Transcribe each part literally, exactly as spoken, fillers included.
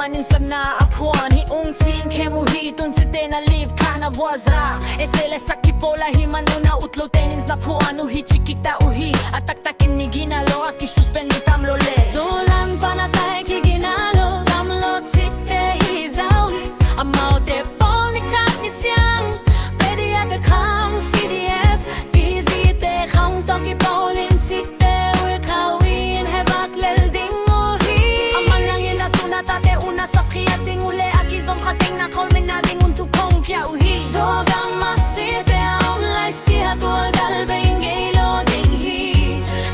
Nin zatna a phuan hi ung ci-in khem uh hi. Tun cite na lip kha na vua za. Exe le sakhi pawl ahih man un a utlo tenin za phuan uh hi ci kikta uh hi. A taktakin mi gina lo a kisuspend mi tam lo le. Zoland pan a tai kigina lo tam lo cite hi za uh hi. Amaute pawl ni khat ni siang Pediate khang C D F Tizite khang tawh kipawl in cite ui khau in hevak lel ding uh hi. A manlangin a tuna tate un a sapkhiat ding uh le a kizom kha teng na kholmen na ding un thu kong pia uh hi. Zogam a site a om lai sia tual gal bei ngei lo ding hi.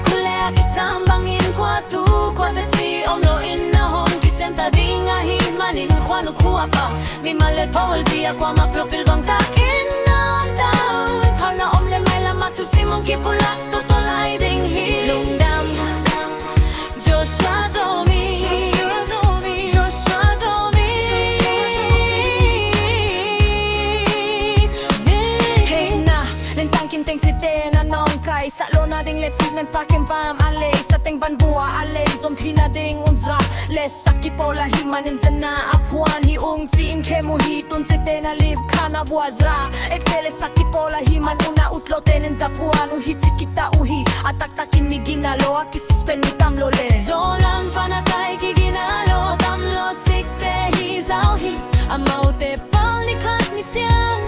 Khule a kisam bangin kua tu kua ta ci om lo in na hong kisem ta ding ahih manin khuanu khua pa mimal le pawl pia kuama pil vang takin na om ta un. Phalna om le mailam a thusim hong kipulak toto lai ding hi. Lungdam Joshua Zomi. Joshua Zomi. Hei na, len tangkim teng cite na nong kai sa lo na ding le cik nen takin pam a lei sa teng ban vua a lei zom thina ding un za. Le sakhi pawl ahih manin zatna a phuan hi ung ci-in khem uh hi. Tun cite na lip kha na vua za. Exe le sakhi pawl ahih man un a utlo tenin za phuan uh hi ci kikta uh hi. A taktakin mi gina lo a kisuspend mi tam lo le. Zoland pan a tai kigina lo tam lo cite hi za uh hi. Amaute pawl ni khat ni siang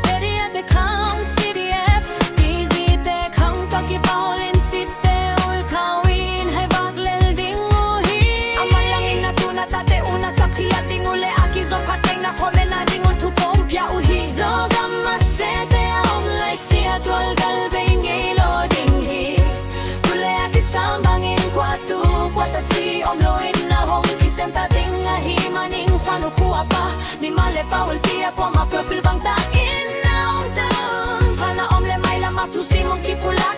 Pediate khang C D F Tizite khang tawh kipawl in cite ui khau in hevak lel ding uh hi. A manlangin a tuna tate un a sapkhiat ding uh le a kizom kha teng na kholmen na ding un thu kong pia uh hi. Zogam a site a om lai sia tual gal bei ngei lo ding hi. Khule a kisam bangin kua tu kua ta ci om lo in na hong kisem ta ding ahih manin khuanu khua pa mimal le pawl pia kuama pil vang takin na om ta un. Phalna om le mailam a thusim hong kipulak